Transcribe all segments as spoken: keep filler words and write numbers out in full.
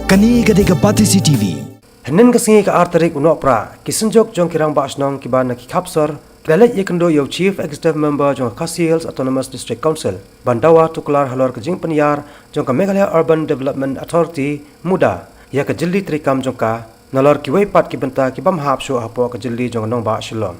Kane ka dei ka Batesi T V. Hynnin ka sngi ka ar tarik u Nohprah, ki synjuk jong ki rangbah shnong kiba na ki khap sor ki la leit ïakynduh ïa u Chief Executive Member jong ka Khasi Hills Autonomous District Council ban dawa tuklar halor ka jingpynïar jong ka Meghalaya Urban Development Authority, MUDA, ïa ka jylli treikam jong ka, nalor kiwei pat ki bynta ki bym hap shuh hapoh ka jylli jong ka nongbah Shillong.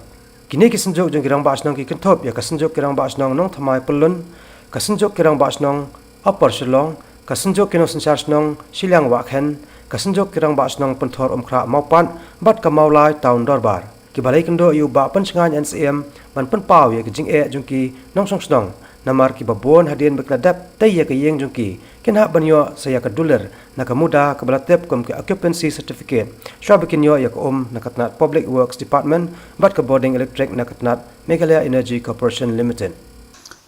Kine ki synjuk jong ki rangbah shnong ki kynthup ïa ka synjuk ki rangbah shnong Nongthymmai Pyllun, ka synjuk ki rangbah shnong Upper Shillong, ka synjuk ki nongsynshar shnong Shilliang Wahkhen, ka synjuk ki rangbah shnong Pynthor Umkhrah Mawpat, bad ka Mawlai Town Dorbar. Kiba la ïakynduh ïa u Bah Pynshngaiñ N C M ban pynpaw ïa ka jingeh jong ki nongshong shnong, namar kiba bun hadien ba ki la dep tei ïa ka ïing jong ki, kin hap ban ïoh sa ïa ka dulir na ka MUDA kaba la tip kum ka occupancy certificate, shwa ba kin ïoh ïa ka um na ka tnat Public Works Department bad ka bording electric na ka tnat Meghalaya Energy Corporation Limited.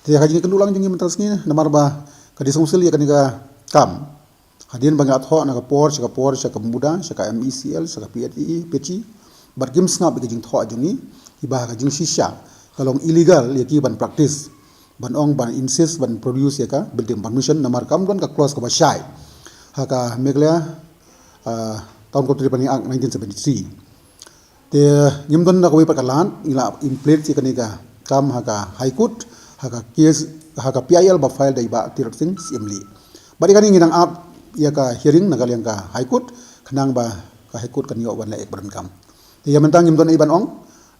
Te ka jingkynduh lang jong ngi mynta ka sngi namar ba ka District Council ïa kane ka kam, hadien ba ngi la thoh na ka por sha ka por sha ka MUDA, sha ka M E C L, sha ka P H E, P H E, bad kim sngap ïa ka jingthoh jong ngi, kiba ka jingshisha ka long illegal ïa ki ban practice, ban ong, ban insist ban produce ïa ka building permission namar kam don ka clause kaba shai ha ka Meghalaya, ah, Town Council Planning Act nineteen seventy-three. Te ngim don da kawei pat ka lad, ngi la implead ïa kane ka kam ha ka High Court, ha ka case, ha ka P I L ba file da i Bah Tirot Sing Syiemlieh. Bad ïa kane ngi dang ap ïa ka hearing na ka liang ka High Court, khnang ba ka High Court kan ïoh ban leh ïa ka ba donkam. Te ïa mynta ngim don ei ban ong,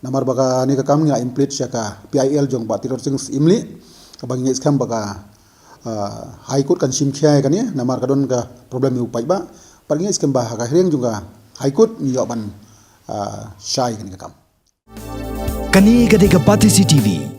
namar ba kane ka kam ngi la implead sha ka P I L jong Bah Tirot Sing Syiemlieh, kaba ngi ngeit skhem ba ka, ah, High Court kan shim khia ïa kane, namar ka don ka problem ïa u paidbah, bad ngi ngeit skhem ba ha ka hearing jong ka High Court ngi ïoh ban, ah, shai ïa kane ka kam. Kane ka dei ka Batesi T V.